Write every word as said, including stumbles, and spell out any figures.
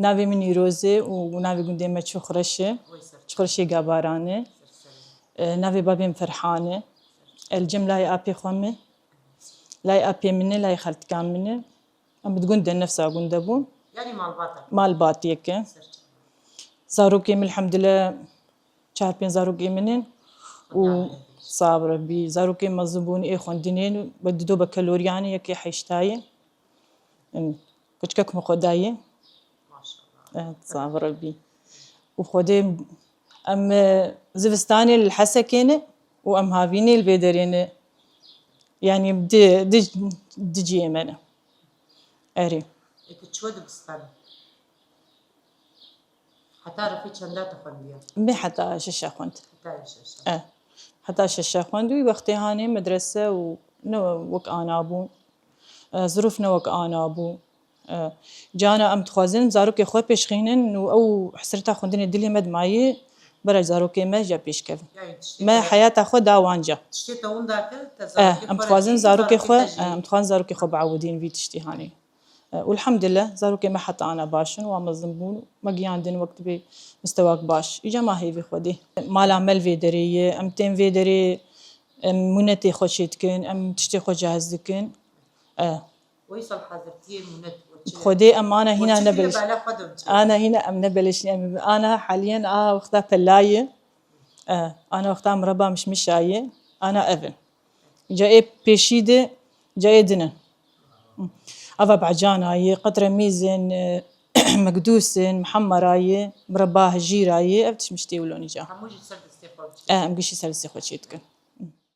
Navê min Nîroz e û navê gundê me Çuxreş e. Çuxreşê Gabaran e. E, navê babê min Ferhan e. Ez li cem layê apê xwe me. Layê apê min e, layê xaltikan min e. Em bi gund de nefsa gund de bûn. Yanî malbat e. Malbatiyek e. Zarokê min elhamdulillah çar pênc zarokê min in. Û sax bi Rebbî. Zarokê mezin bûn ê xwendinê, be dido bekeloriyan e, yekê heştayê. Em, kuçkek min xwe dayê. Maşallah. Evet, sax bi Rebbî. Û Xwedê em, e, zivistanê li Hesekê ne û em havînê li vê derê ne. Yanî di, di, di cihê me ne. Erê. Ê, tu çi we dibistane? Heta rifê çenda tu xwendiye? Me heta şeşa xwend. Heta şeşa. E, heta şeşa xwend û wextê hanê medrese û ne wek ana bû. E, zirûf ne wek ana bû. E, cana em dixwazin zarokê xwe pêşxînin û ew hesreta xwendinê dilê me dimayê, bera zarokê me ja pêşkevin. Yanî tiştê Me te, heyata xwe da wanca. Tiştê te winda kir, te E, zarokê em xwe dixwazin rêkî, zarokê xwe, zarokê te e, jî. Em dixwazin zarokê xwe biewidîn vî tiştî hanê. E, û elhamdulillah, zarokê me heta ana baş in, wa mezin bûn, me giyandin wek dibê mistewak baş. Îca ma hêvî Xwedê. Mala me li vê derê ye, em tên vê derê, em mûnetê xwe çê dikin, em tiştê xwe cahiz dikin. E. Weysel hazirtiyê mûnet we çi? Xwedê em ana hîna Weçî nebiriş. Bela xwe dim çi? Ana hîna em nebeleşîn, em ana haliyen a wexta pelayê. E, ana wexta mireba mişmişayê. Ana evin. Ca ê pêşî de, ca ê din in. Ava Becanayê, Qetremîzin, e, Mekdûsin, Mihemerayê, Mireba Hijîrayê, ev tişt miştê wilo nîca. Hemû jî ser destê xwe biçe. E, em gişî ser destê xwe çê dikin.